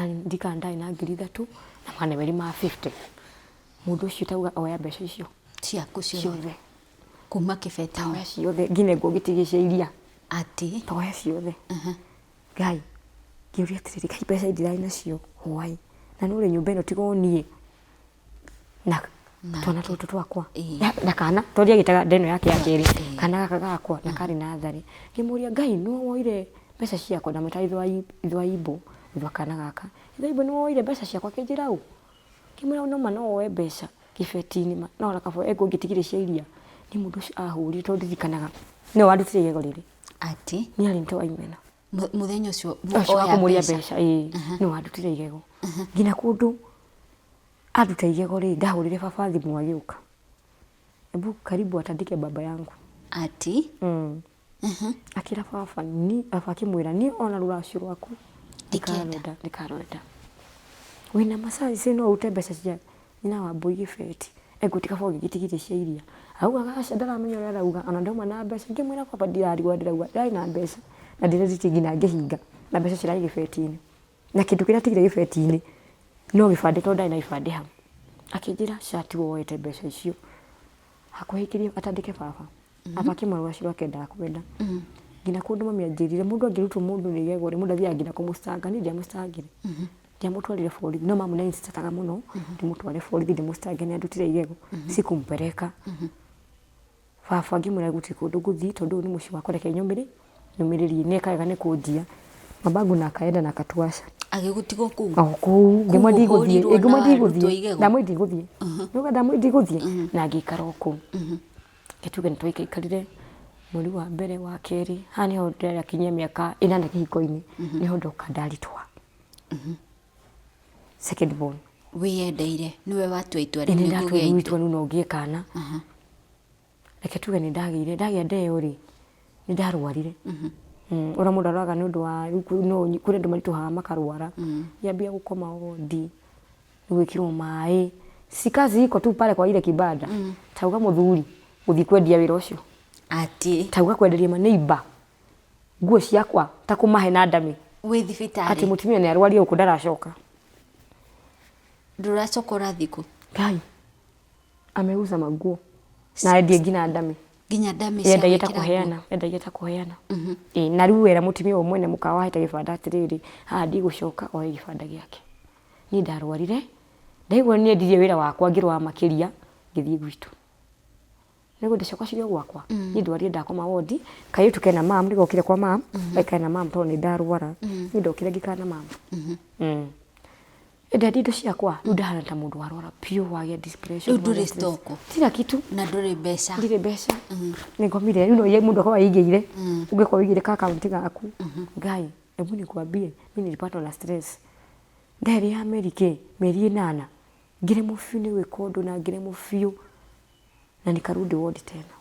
Ndirikana ndarĩ na 3000 na 250. Mũndũ ũcio tauga oya mbeca icio ciaku ciothe ciothe. Kuma kĩbeti-inĩ. Toya ciothe, nginya nguo ngĩtigia cia iria. Atĩ? Toya ciothe. Ngai, ngĩũria atĩrĩrĩ, Ngai, mbeca ndirarĩ nacio why? Na no rĩ, nyũmba ĩno tiga o niĩ na twana tũtũ twakwa na kana tondũ agĩtaga ndeno yake ya kerĩ, kana gaka gakwa na karĩ natharĩ. Ngĩmũria, Ngai, nĩwe woire mbeca ciakwa? Ndamwĩtaga ithe wa Ibo, ithe wa kana gaka. Ithe wa Ibo, nĩwe woire mbeca ciakwa? Akĩnjĩra ũ? Ngĩmwĩra no ma no woe mbeca kĩbeti-inĩ ma no ona kaba ĩ ngũngĩtigire cia iria. Niĩ mũndũ ũcio ahũrire tondũ ndirikanaga nĩwe wandutire igego rĩrĩ. Atĩ? Nĩ arĩ nĩ waimena. Mũthenya ũcio ũcio wa kũmũria mbeca ĩĩ nĩwe wandutire igego. Nginya kũndũ anduta igego rĩ, ndahũrĩire baba thimũ agĩũka. Ebu karibu atandike baba yangu. Atĩ? Akĩra baba ni baba akĩmwĩra niĩ ona rũracio rwaku ndikarwenda ndikarwenda. Wĩna macai no ũrute mbeca cia nyina wa mbũi gĩbeti. Engũti kaba ũngĩgĩtigire cia iria. Augaga aca ndaramenya ũrĩa arauga ona ndauma na mbeca. Ngĩmwĩra baba ndirarigwo ndĩrauga ndirarĩ na mbeca na ndirendirie nginya ngĩhinga na mbeca cirarĩ gĩbeti-inĩ. Na kĩndũ kĩrĩa atigire gĩbeti-inĩ no gĩbandĩ tondũ ndarĩ na gĩbandĩ hau. Akĩnjĩra aca tiwe woete mbeca icio. Hakuhĩ aikirie atandĩke baba. Baba akĩmwĩra rũracio rwake ndakwenda. Nginya kũndũ mami anjĩrire mũndũ angĩrutwo mũndũ nĩ igego rĩ, mũndũ athiaga nginya kũmũcitanga. Niĩ ndiamũcitangire. Ndiamũtwarire borithi no mamu nĩ insistataga mũno ndĩmũtware borithi ndĩmũcitange nĩ andutire igego. Sikumpeleka. Baba ngĩmwĩra gũtirĩ kũndũ ngũthiĩ tondũ ũyũ nĩ mũciĩ wakwa reke nyũmĩrĩ nyũmĩrĩrie. Nĩ eka wega nĩ kũnjia. Babangu na akaenda na akatuacha. Agĩgũtiga o kũu? O kũu. Ngĩmwĩra ndigũthiĩ. Kũu Ngĩmwĩra ũhũrirwo na ndigũthiĩ. warutwo igego? Ndamwĩra ndigũthiĩ. Nĩauga ndamwĩra ndigũthiĩ na ngĩikara o kũu. Reke tuge nĩ twaikaikarire mweri wa mbere wa kerĩ, haha nĩho ndĩrakinyia mĩaka ĩnana kĩhiko-inĩ, nĩho ndoka ndaritũha. Second born. Wĩyendeire, nĩwe watua itua rĩu Nĩ nĩ ndatua ngũgĩa rĩu indo. itua rĩu no ngĩe kana. Reke tuge nĩ ndagĩire, ndagĩa nda ĩyo rĩ, nĩ ndarwarire. Ũrĩa mũndũ arwaraga nĩ ũndũ wa, rĩu no kũrĩ andũ maritũhaga makarwara. Ngĩambia gũkoma wondi. Gwĩkĩrwo maĩ. Si kazi iko tu pale kwa ile kibanda. Tauga mũthuri gũthiĩ kwendia wĩra ũcio. Atĩ. Tauga kwenderia maneiba nguo ciakwa ta kũmahe na ndami. Wĩ thibitarĩ. Atĩ mũtumia nĩ arwarie gũkũ ndaracoka. Ndũracoka ũrathiĩ kũ? Ngai. Ameuza manguo. Na endie nginya ndami. Nginya ndami cia Endagia ta gwĩkĩra nguo. kũheana, endagia ta kũheana. Ĩĩ na rĩu era mũtumia ũyũ mwene mũkawa ahete gĩbanda atĩrĩrĩ, haha ndigũcoka oe gĩbanda gĩake. Niĩ ndarwarire, ndaigua nĩendirie wĩra wakwa ngĩrwara makĩria, ngĩthiĩ gwitũ. Nĩguo ndacokire gwakwa, niĩ ndwarire ndakoma wondi, kairĩtu kena mam nĩgokire kwa mam, gaikare na mam tondũ nĩndarwara. Niĩ ndokire ngĩikara na mam. Ndendia indo ciakwa, rĩu ndahana ta mũndũ warwara biũ wagĩa depression. Rĩu ndũrĩ wagĩa stress. stock? Sina kitu. Na ndũrĩ mbeca? Ndirĩ mbeca. Nĩngomire, rĩu no mũndũ akorwo aigĩire, ũngĩkorwo ũigĩire ka akaunti gaku. Ngai, hebu nikwambie, mi nilipatwa na stress. Nderĩ ya mĩeri kĩ, mĩeri ĩnana, ngĩremwo biũ nĩ gwĩka ũndũ na ngĩremwo biũ na nikarudi ward tena.